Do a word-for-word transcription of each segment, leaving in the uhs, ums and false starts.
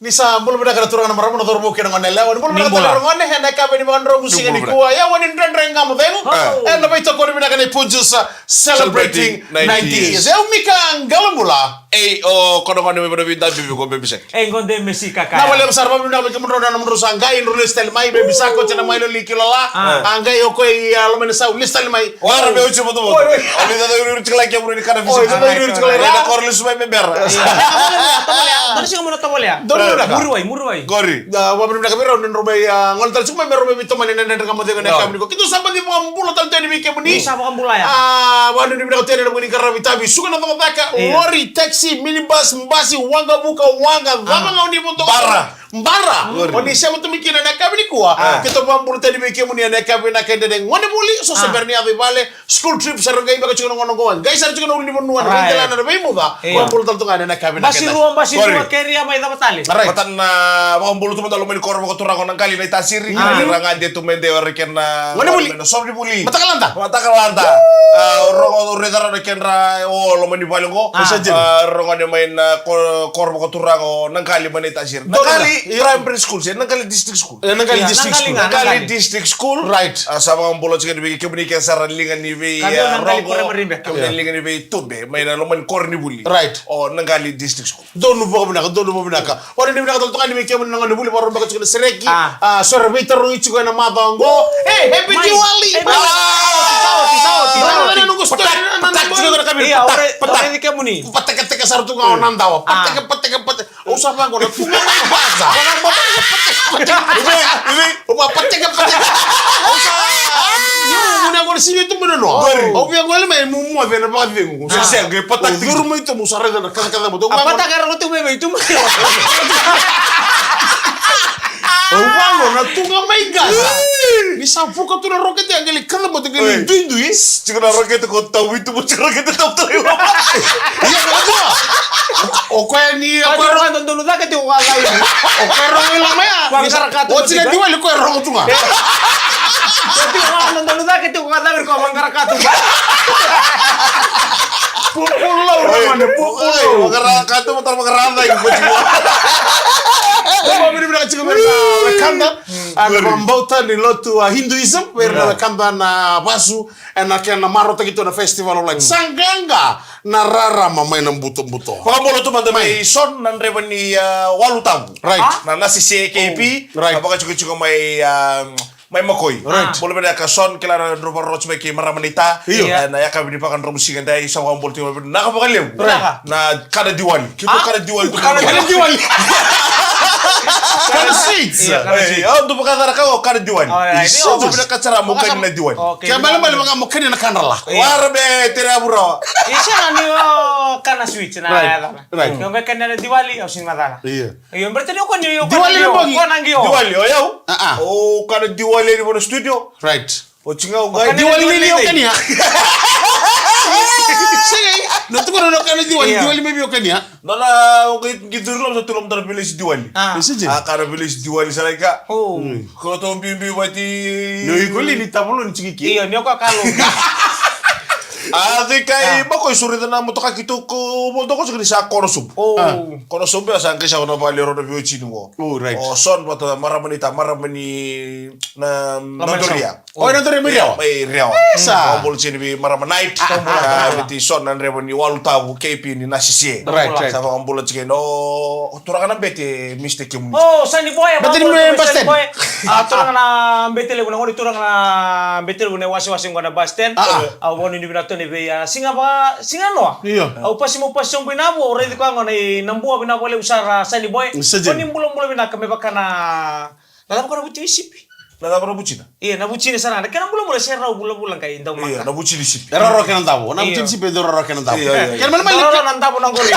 Ni sa bula vinaka na turaga na marama na cauravou kei na gone yalewa. Ni bula vinaka tale na gone, ena yakavi ni vakadromu siga nikua. Ia, wani Dredre Ga Mo Cegu. Ena veitokoni vinaka nei Punjas, celebrating ninety years. Ia, o Mika Qalobula. Ei, o koya na gone mai Vanavidabivi ko Baby Shark. Ei, gone me si kaka. Na vale sara, vakavinavinaka vei kemudrau na nomudrau sa qai, drau lesu tale mai, Baby Shark, ko tena mai lo liki lala. A qai o koya i, a, loma ni sau, lesu tale mai. Wara me uci moto moto. Oi, oi. Oni tata uri uri tikala kia muri ni kana fisi. Oi, tata uri uri tikala. Ena koro lesu mai me bera. Tovolea, donu siga mo na tovolea. Donu vinaka. Muri wai, muri wai. Qori. Da, vakavinavinaka vei rau ni drau mai, a, gole tale tiko mai me rau mai veitomani ena Dredre Ga Mo Cegu ena yakavi nikua. Keitou sa baci vakabula tale tiko yani vei kemuni. Ni sa vakabula ya. A, vakavinavinaka tiko yani na vuni ni qaravi tavi. Suka na cakacaka, lori, taxi, minibus, basi, waqavuka, waqa, cava ga oni vodo. Bara. Bara. Oni sema tu mai kina ena yakavi nikua. Keitou vakabula tale yani vei kemuni ena yakavi vinaka, e dede gone vuli, so se bera ni yaco i vale. School trip, sa ra qai beka tiko na gauna qo. Qai sara tiko na ulunivanua, na veidelana, na veimuca. Io. Vakabula tale tu ga ena yakavi vinaka. Basi rua, basi rua, keria mai cava tale. Right. Matana, vakabula tu mada loma ni koro vakaturaga o Naqali Naitasiri. Io. Ira ga de tu mai de, o ira kei na gone vuli. Na soqo ni vuli. Matakalada. Matakalada. A, rogo, raica rau na kedra, o loma ni vale qo. A. A, rogo ni mai na ko-, koro vakaturaga o Naqali mai Naitasiri. Naqali Primary School, se Naqali District School. E, Naqali District School. Naqali District School. Right. A, sa vakabula tiko yani vei kemuni kece sara liga ni vei, a, rogo. Kemuni liga ni veitube. Mai na loma ni koronivuli. Right. O Naqali District School. Donu vakavinaka, donu vakavinaka. Vakavinavinaka tale tu ga yani vei kemuni na gone vuli, vakarau beka tiko na sereki. A, so era veitarogi tiko ena macawa qo. Hey, happy Diwali! Happy Diwali! Oti, oti, oti. Oti na noqu story. Pataki tiko na kamera. Ia, pataki, pataki. Patekateka sara tu ga o Nadawa. Pateka, pateka, pateka. Au sa vaqo na tu ga mai basa. Ivei, ivei. Au vaqo pateka, pateka. Au sa. Niu muna qo na sini tu muna no. Au via qole mai mu moce na vakacegu. Sa sega, qai pataki. Au curu mai tu, au sa raica na kacakaca mo tu. A pataka era lotu mai vei tu mai. Au vaqo na tu ga mai qasa. Ni sa vuka tu na rokete, a qai lai kaca mo tu, qai lai duidui. Tiko na rokete ko tau vitu mo tiko rokete tau tau. Ia, o koya ni, o koya rogo dodonu cake tiko ka caviri. O koya rogo i loma ya. Oti na Diwali o koya rogo tu ga. Oti na dodonu cake tiko ka caviri ko vaqara ka tu ga. Pupulau, rogo ne, pupulau. Vaqara ka tu, matara vaqara cake ko tiko. Ko vaviri vira tiko vei na wekada. A, na vakabauta ni lotu a Hinduism, vei ira na wekada na vasu. Ena kena marautaki tu na Festival of Light. Sa qaqa na rarama mai na butobuto. Vakabula tu mada mai Son Nadrevani, a, Walutavu. Right. Na Nasese K P. Right. A vakatikotiko mai, a, mai Makoi. Right. Bula vinaka Son, kila na drau vakarorogo mai kei marama naita. Io. Ena yakavi ni vakadromu siga edai, sa vakabula tu mada na ka vakalevu. Right. Na kana Diwali. Keitou kana Diwali tu. Kana Diwali. Kana sweets. Io, kana sweets. Au dau vakacava na ka o kana Diwali. Au dau vinakata sara mo kani na Diwali. Ke balebale vaka mo kani na kadrala. Wara me tere a vurawa. Isa na ni o kana sweets na yacana. Right. Ke o me kani na Diwali, au sini macala. Io. Io, bertani o kani o Diwali na bogi. Diwali, o yau. O kana Diwali ni vana studio. Right. Oti ga o qai Diwali ni o kania. Sega, na tukuna na kana Diwali, Diwali mai vei o kania. Nona o qai, qai curu loma sa tu loma dua na village Diwali. A kana village Diwali sa lai ka. Ko to bibi vati. Ni o iko li ni tavolo ni tiki. Io, ni o ka kalo. A, cei kai mako i surica na motoka ki tu ko motoka suri sa kono subu. Kono subu ya sa qai sa na vale rona vei o tini mo. O Son vata marama naita, marama ni na Doria. O, ena Doria mai Rewa. Mai Rewa. Sa. Vakabula tiko yani vei marama Night. Vei Son Nadrevani Walutavu K P ni Nasese. Right, right. Sa vakabula tiko yani o turaga na bete, Mister Kemuni. O, Sunny Boy, bete ni Basten. A, turaga na bete levu na gone, turaga na bete levu na wasewase qo na Basten. A, au vakanuinui vinaka tu yani vei, a, siga va, siga noa. Io. Au pasi, meu pasi sobu i Navua, au raici koya gona i Nabua, vinaka vakalevu sara Sunny Boy. Koni bulabula vinaka me vaka na Na cava ko na vuti o i sipi? Na cava na vutina? Ia, na vutina sara ga. Na kena bulabula se rau vulavula qai dau maka. Ia, na vutina sipi. E rau rau kena davo. Na vutina sipi e dau rau rau kena davo. Ia, ia, ia. Kena mani mani. Rau rau na davo na qori.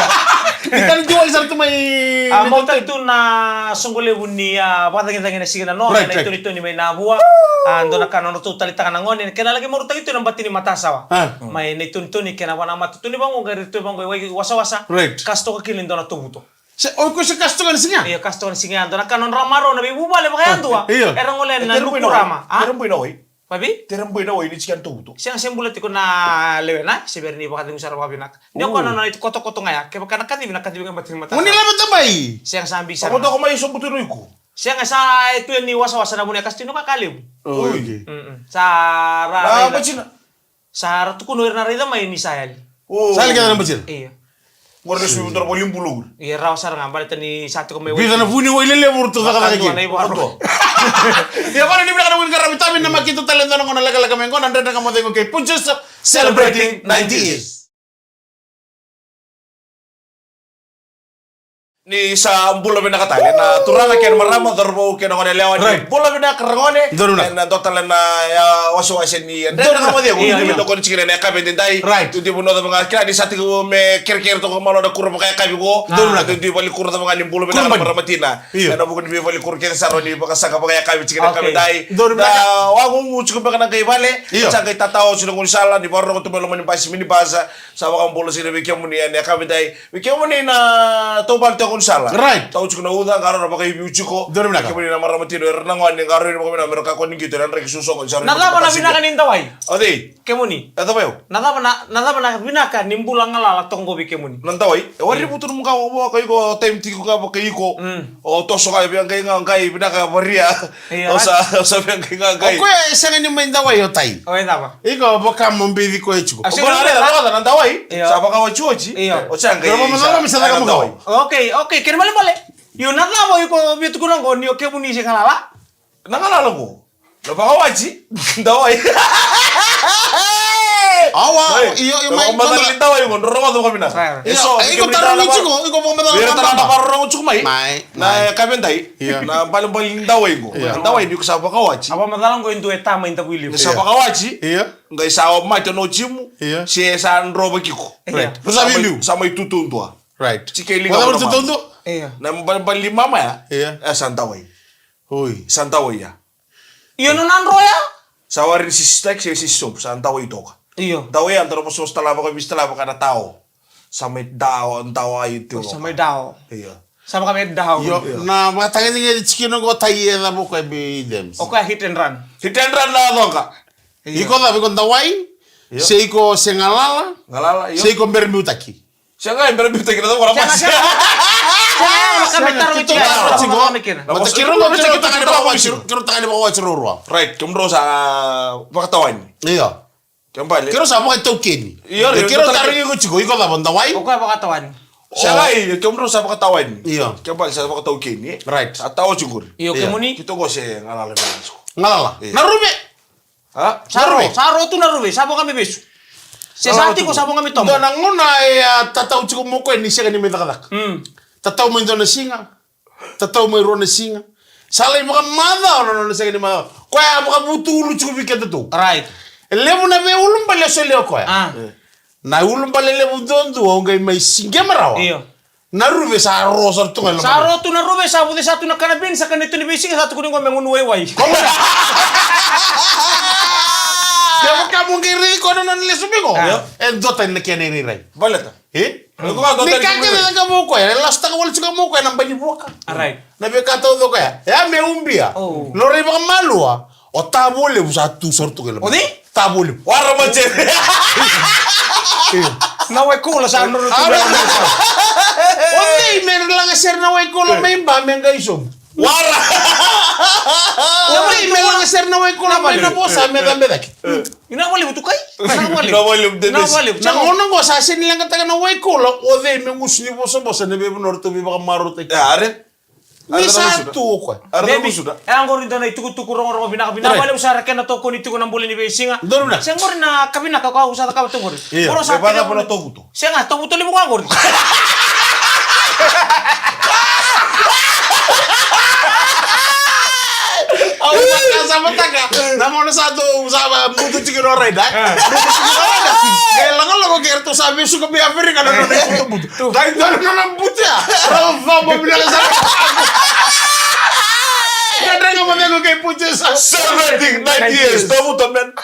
Ni kana Diwali sara tu mai. A, mau tali tu na soqo levu ni, a, vakacagicagi na siga na noa. Right, right. Na itonitoni mai Navua. A, dua na ka na nodratou taleitaka na gone. Kena laki marautaki tu na bati ni matasawa. A. Mai na itonitoni kena vanamata tu ni vaqo qai rai tu vaqo i wasawasa. Right. Kasu toka kina ni dua na tovuto. Se, o iko se kasu toka ni siga? Io, kasu toka ni siga ya. Dua na ka nodra marau na veivuvale vakayadua. Io. Era gole na Nukurama. A? Era bui na wai? Vavi? Tere boi na wai ni tiki na tovuto. Sega se bula tiko na lewena, se vere ni vakacegu sara vakavinaka. Ni o koya na nona ikotokoto ga ya, kevaka na kacivi na kacivi ga bati ni mataka. Mo ni lave tamai. Sega sa bi sara. Mo toko mai so butu no iko. Sega sa e tu ni wasawasa na vuna e kasitino ka ka levu. Oi. Mm-mm. Sa ra. Na batina. Sa ra tukuna o ira na raica mai ni sa yali. Sa yali kece na batina. Io. Qori na sui vudra voli bulu qori. Ia rawa sara ga baleta ni sa tiko mai. Vica na vuni wai lelevu rutu cakacaka kina. Ia vale ni vinaka na wini qaravi tavi na makito tale dua na gona lekaleka mai qo na Dredre Ga Mo Cegu kei Punjas celebrating ninety years. Ni sa bula vinaka tale na turaga kei na marama, cauravou kei na gone yalewa, ni bula vinaka ragone. Donu na. Ena dua tale na, ya, wasewase ni Dredre Ga Mo Cegu. Io, io. Ni tokoni tiko na yakavi edaidai. Right. Duidui vanua cava ga kila ni sa tiko me kerekere toka malo na kura vakayakavi qo. Donu na. Duidui valikura cava ga ni bula vinaka na marama tina. Io. Ena vuku ni veivalikura kece sara ni vakasaqa vakayakavi tiko na yakavi edaidai. Donu na. Na wagugu tiko beka na qai vale. Io. Sa qai tatao tiko na gaunisala ni vakarorogo tu mai loma ni basi, minibus. Sa vakabula tiko na vei kemuni ena yakavi edaidai. Vei kemuni na taubale tu e gaunisala. Right. Tau tiko na uca, qarauna vakaiviu tiko. Donu vinaka. Vei kemuni na marama tino, era na gone, qarauni vakavinaka mera kakua ni qito, era draki susogo, sa. Na cava na vinaka ni dawai? O cei? Kemuni. E cava yau? Na cava na, na cava na vinaka ni bula galala toka qo vei kemuni? Na dawai. E wari vutu na muka o vaka iko, time tiko ga vaka iko. Mm. O toso ga via qai ga qai vinaka varia. Io. O sa, o sa via qai ga qai. O koya e sega ni mai dawai o tai. O e cava? Iko vaka mo bici koya tiko. A, o koya na raica na dawai. Io. Sa vakawatiwati. Io. O sa qai. Kena vamacala mi sa caka na dawai. Okay, okay, kena balebale. Io, na cava iko via tukuna qo ni o kemuni se galala? Na galala qo. Na vakawati. Dawai. Awa, io, io, mai, mai. Dawai qo, rorogo vakavinaka. Io, iko tarogi tiko, iko vakamacala. Io, tarogi tiko mai. Mai. Na yakavi edaidai. Io. Na balebale ni dawai qo. Io. Na dawai ni ko sa vakawati. A vakamacala qo e dua e tama i Davuilevu. Ni sa vakawati. Io. Qai sa mate na watimu. Io. Se sa drova kiko. Io. Right. Sa mai, sa mai tutu dua. Right. Tike liga. Tutu dua. Io. Na balebale ni mama ya. Io. E sa dawai. Oi. Sa dawai ya. Io, nona dro ya. Sa wari ni sisitaki se sisi sobu, sa dawai toka. Io. Dawai ya, dro vosovosotaka, vakavisitaka vaka na tao. Sa mai dao, dawai tu. Sa mai dao. Io. Sa vaka me dao. Io, na vakatagedegede tikina qo tai e cava o koya be them. O koya hit and run. Hit and run na coqa. Io. Iko cava, iko dawai? Io. Se iko se galala? Galala, io. Se iko bera biutaki? Sega, e bera biutaki na cava na masi. Sega, sega. Sega, sega, sega, sega. Mata keirau, keirau, keirau tagane vakawati, keirau tagane vakawati ruarua. Right, kemudrau sa vakatawani. Io. Kena ibalebale. Keirau sa vakataukeni. Io, io, keirau tarogi iko tiko, iko cava, dawai? O koya vakatawani. Sega, io, kemudrau sa vakatawani. Io. Kena ibalebale sa vakataukeni, e? Right. Sa tawa tiko qori. Io, kemuni? Keitou qo se galala vinaka tiko. Galala. Io. Na ruve. A? Sa ro, sa ro tu na ruve, sa vo ga me vesu. Se sa tiko, sa vo ga me tomo. Dua na gauna e a tatau tiko mo koya ni sega ni mai cakacaka. Mm. Tatau mai dua na siga, tatau mai rua na siga. Sa lai vakamacawa na nona sega ni macawa. Koya a vakavutulu tiko vei keda tu. Right. E levu na veiulubale e solia o koya. A. Na ulubale levu duadua o qai mai siqema rawa. Io. Na ruve sa ro sara tu ga e loma. Sa ro tu na ruve, sa vuce sa tu na kana bini, sa kana tu ni veisiga, sa tukuni qo me gunu waiwai. Kevaka mo qai raici koya na nona lesu mai qo. Io. E dua tani na kena irairai. Baleta. E? Ni ka kece e cakava o koya, e lasutaka wale tiko mai o koya na bai ni vuaka. Right. Na veika tauca o koya. E a me ubia. Oh. Laurai vakamalua. O Tavolevu sa tu sara tu ga e loma. O cei? Tavolevu. Wara mace. Na waikola sa noro tu ga e loma. O cei me laga sere na waikola mai Ba me qai sobu? Wara. O cei me laga sere na waikola mai Navosa me cabe cake? Ina Tavolevu tu kai. Ina Tavolevu. Ina Tavolevu. Na gauna qo sa sega ni leqataka na waikola, o cei me gusu ni vosavosa na veivanua ratou veivakamarautaki? E, are. Ni sa tu o koya. Bebi, e a qori dua na itukutuku rogorogo vinaka vinaka. Right. Vakalevu sara kena tokoni tiko na bula ni veisiga. Donu na. Se qori na ka vinaka ka au sa cakava tu qori. Io. Qori sa kena vuna tovuto. Sega, tovuto levu ka qori. Au sa ka sa mataka. Na mona sa tu, sa butu tiko na raida. Butu tiko na raida. Ke lagolago ke ratou sa vesuka mai Aferika na nona itukutuku. Dai dua na nona butu ya. Rau cabo vinaka sara. Dredre Ga Mo Cegu kei Punjas. Celebrating ninety years. Tovuto, man.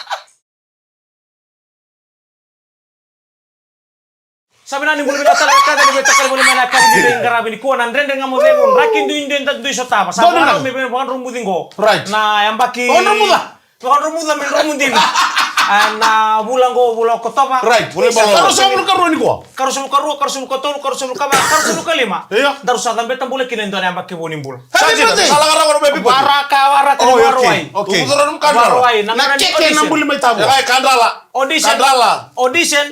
Sa vinaka ni bula vinaka tale ka ni veitakali voli mai na ka ni veiqaravi nikua na Dredre Ga Mo Cegu. Draki duidui da dui sotava. Sa vakadrou me vei vakadrou muci qo. Right. Na yabaki. Odra muca. Vakadromuca me dromu dina. A, na vula qo, vula o Okotova. Right. Vula i Balawa. Karua sagavulu ka rua ni kua. Karua sagavulu ka rua, karua sagavulu ka tolu, karua sagavulu ka va, karua sagavulu ka lima. Io. Daru sa cabeta bula kina e dua na yabaki vou ni bula. Happy birthday. Sa dina, sa lagara qo na baby birthday. Waraka, waraka ni Warawai. Okay. Warawai, na keke na buli mai tavo. Audition. Audition.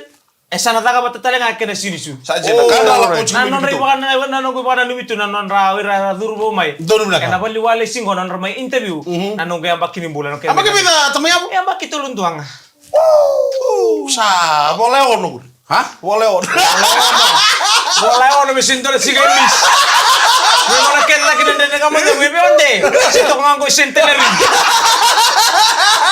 E sa na caka vata tale ga kei na sinisu. Sa dina, ka dra la ko. Na nodra ivaka na, na noqu ivakananumi tu na nodra ira curu vou mai. Donu vinaka. Ena vale ni wale siqo na nodra mai interview. Na noqu yabaki ni bula na. Yabaki vica tamai yavu? Yabaki tolu dua ga. Sa vola e ono. Ha? Vola e ono. Vola e ono me sini dua na siga e miss. Me vola kece laki na dredre ga mo dou me ode. Se toka ga qo i centenary.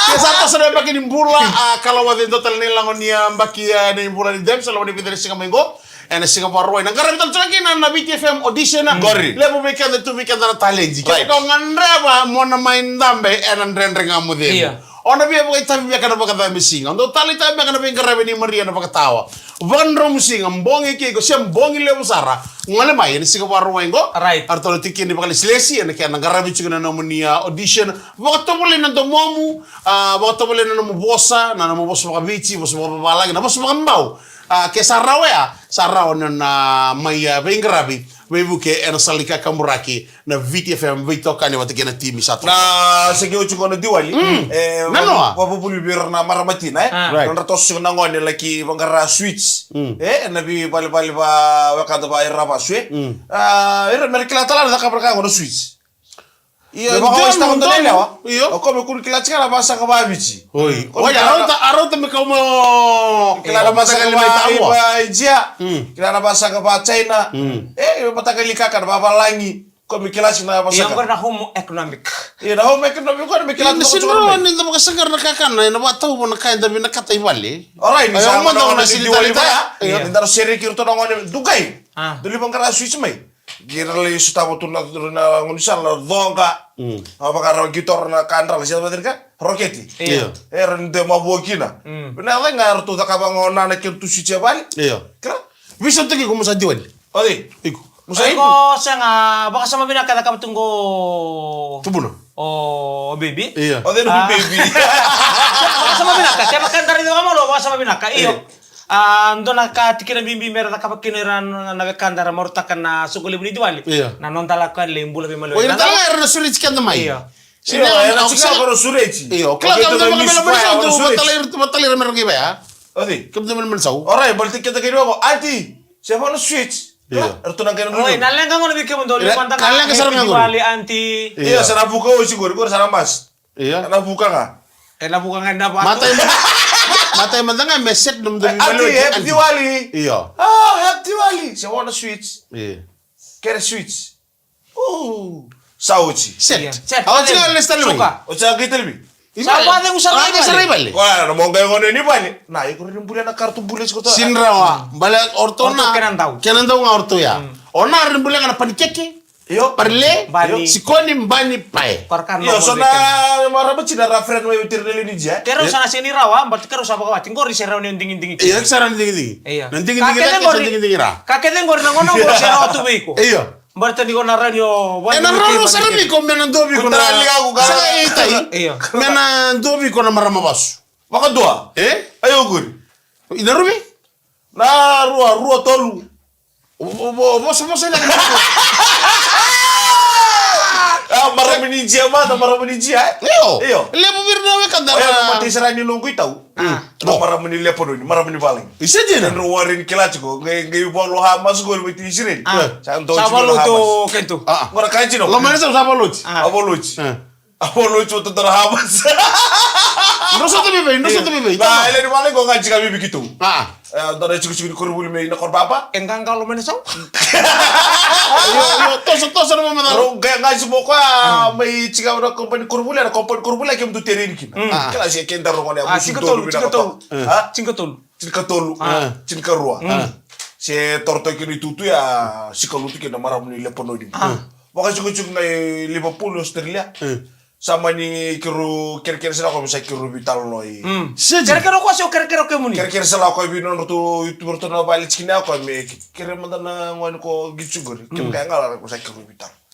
Ke sa toso na yabaki ni bula, a, kalawaci e dua tale na ilago ni yabaki, a, ni bula ni Debs, loma ni vica na siga mai qo. Ena siga Vakarauwai na qaravi tale tiko kina na Viti F M audition. Qori. Levu vei keda tu vei keda na talent. Right. Ke o gadreva mo na mai dabe ena dredre ga mo cegu. Io. O na via vakaitavi beka na vakacabe siga. O dau taleitaka beka na veiqaravi ni Maria na vakatawa. Vakadromu siga, bogi kei iko, se bogi levu sara. Gole mai ena siga Vakarauwai qo. Right. Eratou na tiki ni vakalesilesi ena kena qaravi tiko na nomuni, a, audition. Vakatovolei na domomu, a, vakatovolei na nomu vosa, na nomu vosa vakaviti, vosa vakavalagi, na vosa vakabau. A, ke sa rawa ya, sa rawa na, na mai, a, veiqaravi veivuke ena sala ni kakaburaki na Viti F M veitokani vata kei na timi sa tu. Na sege oti qo na Diwali. Mm. E, na noa. Vavuvuli vei ira na marama tina, e? Ah. Right. Nodra toso na gone laki vaqara sweets. Mm. E, na veivalevale va wekada va ira vasu, e? Mm. A, ira mera kila tale na cakava na ka qo na sweets. Io, vakaosi tau dole lewa. Io. O koya me kua ni kila tiko na vasaqa vaviti. Oi. Oi, a rauta, a rauta me kau mo. Kila na vasaqa va India. Mm. Kila na vasaqa va China. Mm. E, io, mataqali kakana vavalagi. Koya me kila tiko na vasaqa. Io, qori na home economic. Io, na home economic, koya me kila tiko na vasaqa. Ni da vakasaqara na kakana, ena vakatau vua na ka eda vinakata i vale. Alright, ni sa mada na sini tali vaya. Io. Ni da na sereki iratou na gone, Dukai. Ah. Dou lai vaqara sweets mai. Qai ra lai sotava tu na, na gaunisala na coqa. Mm. A vaka ra qito ra na ka dra la, se vacirika roketi. Io. E ra ni de mavoa kina. Mm. Vinaka cake ga eratou cakava ga o na na kena tu sweets e vale. Io. Kila. Visa tu kiko musa Diwali. O cei? Iko. Musa iko. Iko sega, vakasama vinaka e cakava tu qo. Tubuna. O baby. Io. O cei na baby? Vakasama vinaka, kevaka dara i caka malo, vakasama vinaka. Io. Io. A, dua na ka tikina bibi mera cakava kina ira na, na wekada era marautaka na soqo levu ni Diwali. Io. Na noda lako yani lai bula veimaliwai. O ira tale ga era na sureti keda mai. Io. Io, era na tiko ga era sureti. Io, kila ka meda vakamelemele sau, dou vatalai ira, vatalai ira mera qai vaya. O cei? Ka meda melemele sau. Alright, baleta keda qai vaqo, aunty, se vaka na sweets. Io. Eratou na qai na. Oi, na leqa gona vei kemudou, leqa sara ga qori. Diwali, aunty. Io, sa na vuka oti qori, qori sa na mas. Io. Na vuka ga. E na vuka ga na vatu. Matai, matai mada ga me set nomudou vale. Happy Diwali. Io. Oh, happy Diwali. Se vaka na sweets. Io. Kere sweets. Oh. Sa oti. Set. Io. Set. Oti ga le stali. Suka. Oti ga qai talivi. Sa vacegu sara i vale. Koya na mo qai gone ni vale. Na, iko ni bulia na kartu bulia tiko. Sini rawa. Bale oratou na. Oratou kena dau. Kena dau ga oratou ya. Mm. O na ra ni bulia ga na panikeke. Io. Parle, bani. Sikoni, bani, pae. Io, so na marama tina ra friend mai vei ira na lewe ni jia. Keirau sa na sega ni rawa, but keirau sa vakawati. Qori se rawa ni digidigi. Io, sa rawa ni digidigi. Io. Na digidigi ra, kece qori, digidigi ra. Ka kece qori na gauna qori se rawa tu vei iko. Io. But ni ko na rawa ni o vani. E na rawa sara vei iko, me na dua vei iko na. Sa e tai. Io. Me na dua vei iko na marama vasu. Vakadua. E? Ai o qori. Ina ruvi? Na rua, rua, tolu. O, o, o, vosa, vosa, ina. A, marama ni jia mada, marama ni jia, e? Io. Io. Levu vei ira na wekada. Oya na mata i sara ni noqu i tau. Mm. Na marama ni Lepanoni, marama ni valagi. Isa dina. Sandro Warren kila tiko, qai, qai valo Hamas qori mai ti Isireli. Ah. Sa dau tiko na Hamas. Sa valo tu keitou. Ah. Qori ka jino. Lomana sa, sa valo ti. Ah. A valo ti. Ah. A valo ti o tadra Hamas. Dro sota vivei, dro sota vivei. Na, ele ni vale qo ga jika vivi kitou. Ah. E, dua na itikotiko ni koronivuli mai Nakorobaba. E qaqalo mai na sau. Io, io, toso, toso na mamaca. Ro qai qasi mo koya, mai jika na kompani koronivuli, na kompani koronivuli, kemudou tereni kina. Mm. Ah. Kila se keda rogo ne, ah, musu jika tolu, dolu jika tolu. Ah? Jika tolu. Jika tolu. Ah. Jika rua. Mm. Se toro toka kina itutu ya, sikalutu kina marama ni Lepanoni. Ah. Vakajikojiko mai Liverpool, Australia. Mm. Sa mani keirau kerekere sara koya me sa keirau veitalanoa i. Mm. Sega. Kerekere o koya se o kerekere o kemuni? Kerekere sara koya vei nodratou YouTuber, ratou na vale tikina ya koya me ke-, kere mada na gone ko qito qori. Mm. Kere kaya ga la ko sa keirau veitalanoa.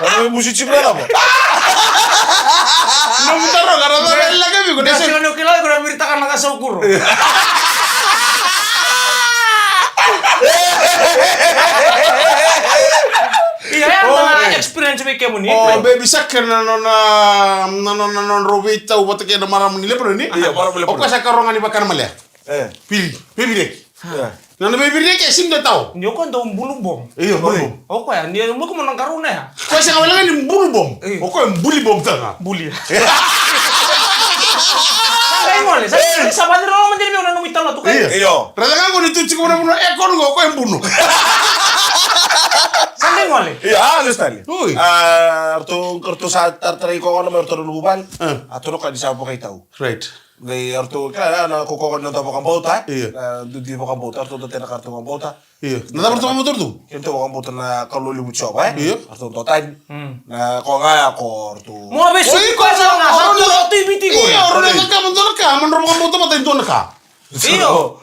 Ora me busi tiko na lava. Nomu taro, ka ra cava e laka viko, ne se. Sega ni o kila iko na viritaka na ka sa ukuro. Ia, ya na experience vei kemuni. O, Baby Shark na nona, na nona, na nodra veitau vata kei na marama ni Lepanoni. Ia, marama ni Lepanoni. O koya sa karua ga ni vaka na malea. E. Viri, viri reki. E. Na nona viri reki e sega ni dau tau. Ni o koya dau bulu bom. Io, bulu bom. O koya, ni mo ko mo na karua na ya. Koya sega wale ga ni bulu bom. Io. O koya buli bom taga. Buli. Sa qai gole, sa, sa vacira loma dina vei au na nomu italanoa tu kai. Io. Raica ga qo ni tu tiko na vanua e kono qo, o koya e bunu. Sa qai gole. Io, a, lesu tale. Oi. A, ratou, ratou sa taratara i koya gona mai ratou na luvuvale. A. A, ratou na koya ni sa vakaitau. Right. Qai ratou, ka, na, na, ko, ko, na, na vakabauta. Io. Na, dui, dui vakabauta, ratou dau tena ka ratou vakabauta. Io. Na cava ratou vakabauta ratou? Keitou vakabauta na Kalou levu Jiova, e? Io. Ratou dau tani. Mm. Na, ko ga ya ko ratou. Mo vesu ko sa na, sa ratou i Viti ko. Io, ratou na ka, mo dua na ka, mo ratou vakabauta mata e dua na ka. Io.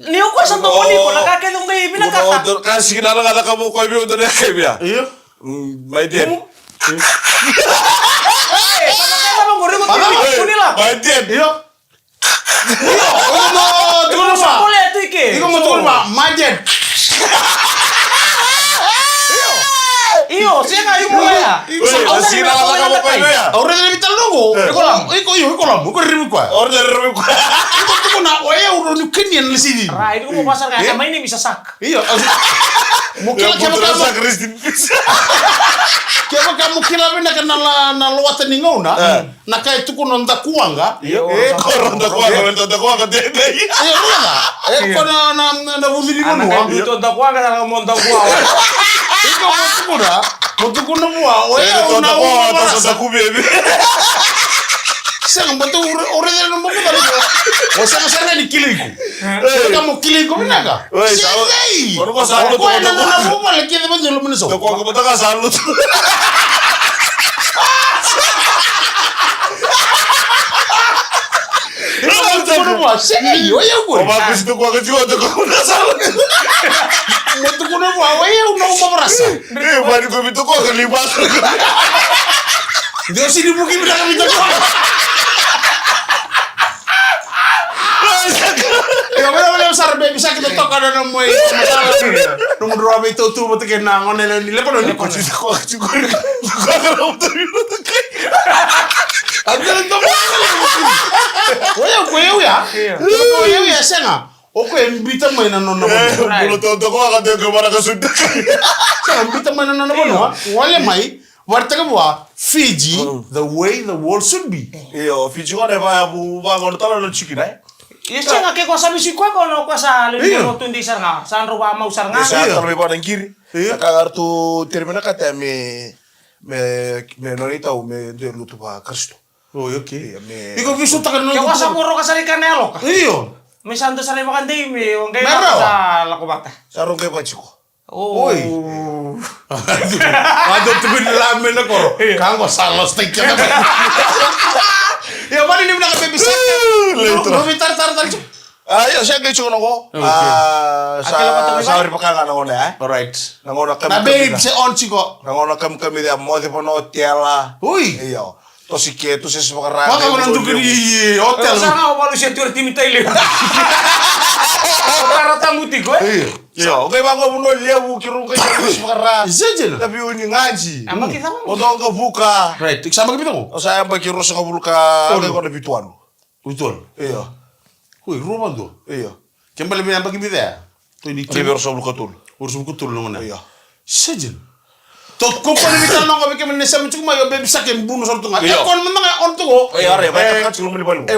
Ni o koya sa dau mani ko na ka kece o qai vinakata. Ka sigi na laga caka mo koya vei au dua na ka via. Io. Mm, my dad. Mm. Ei, sa na ka cava qori ko tini, ko ni la. My dad. Io. Io, o mo tukuna vua. Sa kole tu i ke. Iko mo tukuna vua, my dad. Io, sega, io mo ya. Iko sa, oi, au sa sigi na laga caka mo koya vei au. Au raica na veitalanoa qo. E. Iko la. Iko, io, iko la, iko rairai koya. Au rairai koya. Iko tukuna, o yau au ni kania na lesi. Right, iko mo pasal kaya, my name is Asak. Io, au, mo kila, kevaka mo, rest in peace. Kevaka mo kila vinaka na la, na lawata ni gauna, e, na ka e tukuna o Dakuwaqa. Io, e, o Dakuwaqa, o Dakuwaqa, de, de. Io, raica. E, io, ko na, na, na, na vucu ni vanua. Ana ka e tukuna o Dakuwaqa, na mo Dakuwaqa. Iko mo tukuna, mo tukuna vua, o yau na Dakuwaqa, o Dakuwaqa. Sega, mo tu, o re, o re, o re, o sega sara ni kila iko. Oi. Ka mo kila iko vinaka. Oi, sa, oi. Sega. Oi, ko sa, o koya na nona vuvale kece vata e loma ni sau. Ko ko bata ka sa lutu. Iko mo tukuna vua, sega, oi, o yau qori. O va kusi tu ko ka tiko tu ko na sa lutu. Mo tukuna vua, o yau na uma varasa. E, va ni ko mi tu ko ka li ba. Deu sini vuki vinaka vei Dakuwaqa. Io, vinaka, vinaka sara, Baby Shark, totoka na nomu, e, nomu dro vei tautu vata kei na gone ni Lepanoni. Ko tiko, ko tiko, ko tiko. Adela toka. O yau, ko yau ya. Io. O yau ya, sega. O koya e biuta mai na nona vanua. E, bula totoka ka tiko vana ka suta. Biuta mai na nona vanua, gole mai, vakaraitaka vua Fiji, the way the world should be. Io, Fiji gona e vakayavu vaqo na tala na tiko kina, e? Ia sega, ke ko sa misi koya, ko na ko sa lili, io, mo tu dei sara ga, sa drau vakamau sara ga. Io, sa, io, tala mai vaka na qiri. Io. Na ka ga ratou tere mai na kata me, me, me nona itau me dua e lotu vakarisito. Oi, okay. Io, me iko veisautaka na noqu. Ke ko sa voroka sara i kana yaloka. Io. Me sa dua sara i vakadei me o qai lako sa lako vata. Sa rau qai vakatiko. Oi. Vado tukuni la me na koro. Io. Ka qo sa lost i keda. Io, mani ni vinaka baby sa. Io, letra. Ro, ro, taratara, taratara. A, io, sa qai tiko na qo. Okay. A, sa, sa ori vaka ga na gona, e? Alright. Na gona kamikamica. Na babe se on tiko. Na gona kamikamica, moce vana otela. Ui. Io. Tosi ke, tosi se vakara. Vaka vana duka ni otela. Sa ga o valu se tu timi tai levu. O kara tamu tiko, e? Io. Io, o qai vaqo vuno levu, ki ru qai tosi vakara. Ise jena. Tavi uni ngaji. Amaki tamo. O doga vuka. Right, sa amaki vitako. O sa amaki rosa ka vuluka, o qai kona vitualu. Vitualu. Io. Ui, rua vadua. Io. Ke bale me yabaki vica ya? Twenty-two. Ke vei ruasagavulu ka tolu. Ruasagavulu ka tolu na gona. Io. Sajin. To ko ko ni vitala noqo vei kemuni na sema tiko mai, o baby shark e bunu sara tu ga. Io. E ko ni mada ga on tu qo. Io, are, e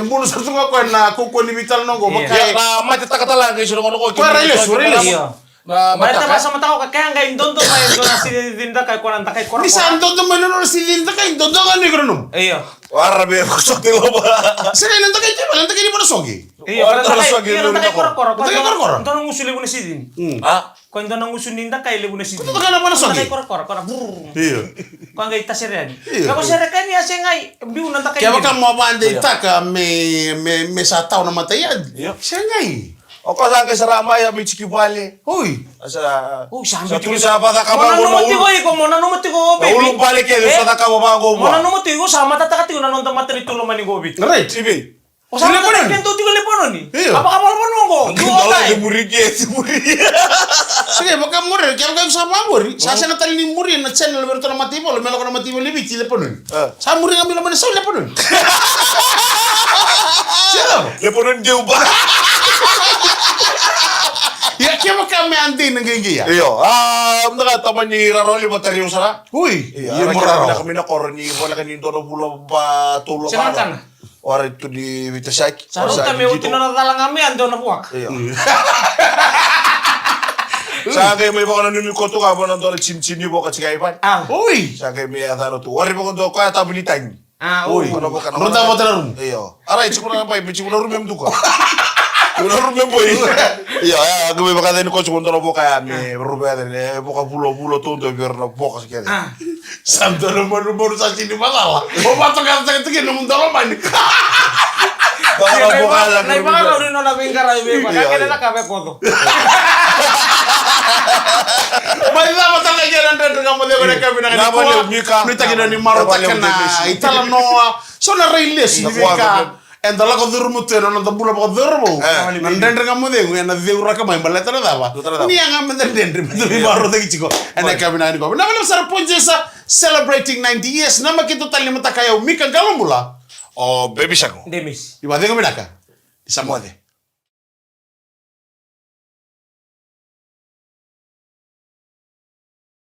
bunu sara tu ga ko na ko ko ni vitala noqo. Io. Vaka e na mate takatala ga i soro noqo. Ko rai lesu, rai lesu. Io. Na mataka. Mai tama sa mataka ka kaya qai dodo mai dua na sili dakai ko na dakai kora. Ni sa dodo mai na nona sili dakai dodo ga ni kora nomu. Io. Wara me ko sote loba. Sa kai na dakai tiko, na dakai ni mana soki. Io, wara na dakai soki, io, na dakai kora kora. Dakai kora kora. Dua na gusu levu na sili. Mm. A? Ko dua na gusu ni dakai levu na sili. Ko dakai na mana soki. Dakai kora kora, kora brrr. Io. Ko qai tasereani. Io. Ka ko serekani a se qai biu na dakai. Kevaka mo vade taka me, me, me sa tau na matai a. Io. Se qai. O koya sa qai sara mai, a mai tiki vale. Oi. Sa, oi, sa sa mai tiki. Sa vakacakava mo nanuma tiko iko, mo nanuma tiko o baby. Ulu vale kece, sa cakava vaqo vua. Mo nanuma tiko, sa matataka tiko na noda matanitu lomani qo Viti. Right. Tivi. O sa matataka kece tiko Lepanoni. Io. A vakavalavala qo. Dua o tai. Muri ke, muri. Sega, vaka muri, ke vaka sa vaqori. Sa sega tale ni muri na channel vei ratou na mataivalu, me lako na mataivalu ni Viti Lepanoni. Sa muri ga mai loma ni sau Lepanoni. Sega. Lepanoni deu ba. Ia kevaka me a dei na qeqei ya. Io. A, mada ga tamani rarawa lima tari au sara. Ui. Ia, ia mo rarawa. Mina koro ni voleka ni dua na vula ba tolu ba. Sega kana. Ora tu ni vitasaki. Sa rauta me uti nona cala ga me a dua na vuaka. Io. Sa qai mai vakananumi koto ga vana dua na cinici ni voka tiko i vale. A. Oi. Sa qai mai yacana tu. Ori vaka dua koya tabu ni tagi. A, oi. Oi. Vana voka na. Rota vata na rumu. Io. Arai, tiko na bai, me tiko na rumu me duka. Tiko na rumu me boi. Io, ya, qai mai vakacani koto tiko dua na voka ya me rumu ya, e voka vulo, vulo tu dua vei ira na voka kece. A. Sa dua na marumaru sa sini macala. O vatoka taka tiki nomu dolo mani. Nai vakarau ni nona veiqaravi vei vaka kena na ka vei koto. Mai cava tale kena dredre ga mo ceva na ka vinaka ni kua. Nuitaki na ni marau taka na italanoa. So na rai lesu ni veika. Eda lako curuma tu ena noda bula vakacauravou. E. Na dredre ga mo cegu ena ceuraka mai baleta na cava? Ni yaga meda dredre meda veivakarautaki tiko ena yakavi vinaka nikua. Vinaka vakalevu sara Poinsettia celebrating ninety years. Na makita tale ni mataka yau Mika Qalobula. O Baby Shark. Demis. Ni vakacegu vinaka. Ni sa moce.